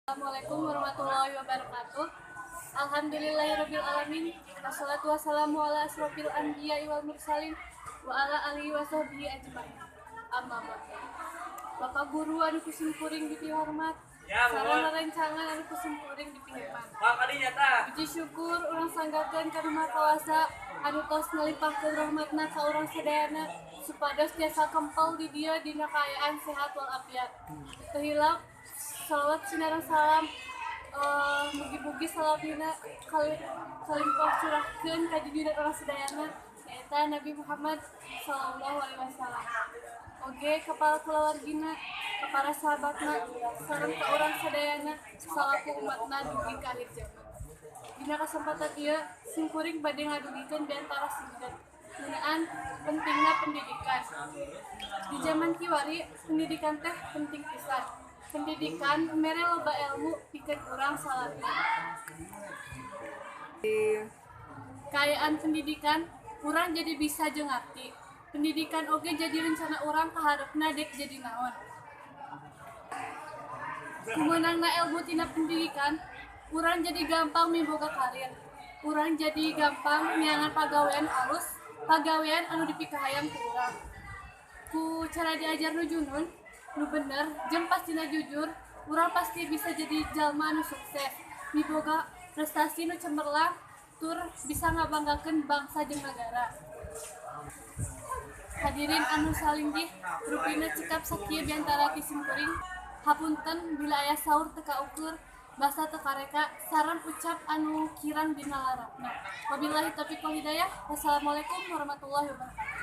Assalamualaikum warahmatullahi wabarakatuh. Alhamdulillahirabbil alamin. Wassalatu wassalamu ala asrofil anbiya'i wal mursalin wa ala alihi wasahbihi ajmain. Amma ba'd. Bapak guru anu ku simkuring dipihormat, sareng rerencangan anu ku simkuring dipihepan. Puji syukur urang sanggakeun ka Nu Maha Kawasa anu tos ngalimpahkeun rahmatna ka urang sadayana supados tiasa kempel di dieu dina kaayaan sehat walafiat. Teu hilap salawat sinareng salam, mugi-mugi salamina kalimpah curahkeun ka junjungan urang sadayana, nyaeta Nabi Muhammad sallallahu alaihi wasallam. Oge kepala kulawargina, ka para sahabatna, sareng ka urang sadayana salaku umatna dugi ka akhir zaman. Dina kesempatan ieu simkuring bade ngadugikeun biantara singkat ngeunaan pentingna pendidikan. Di zaman kiwari, pendidikan teh penting pisan. Pendidikan mere loba ilmu pikeun urang salami. Kaayaan pendidikan, urang jadi bisa jeung ngarti. Pendidikan oge jadi rencana urang kaharepna dek jadi naon. Ku meunangna ilmu tina pendidikan, urang jadi gampang miboga karir. Urang jadi gampang neangan pagawean alus, pagawean anu dipikahayang ku urang. Ku cara diajar nu junun, nu bener, jeung pastina jujur, urang pasti bisa jadi jalma anu sukses, miboga prestasi nu cemerlang, tur bisa ngabanggakeun bangsa jeung nagara. Hadirin anu salinggih, rupina cekap sakieu biantara ti simkuring. Hapunten bila aya saur teu kaukur, basa teu kareka, sareng ucap anu kirang dina larapna. Wabillahi taufiq wal hidayah. Wassalamualaikum warahmatullahi wabarakatuh.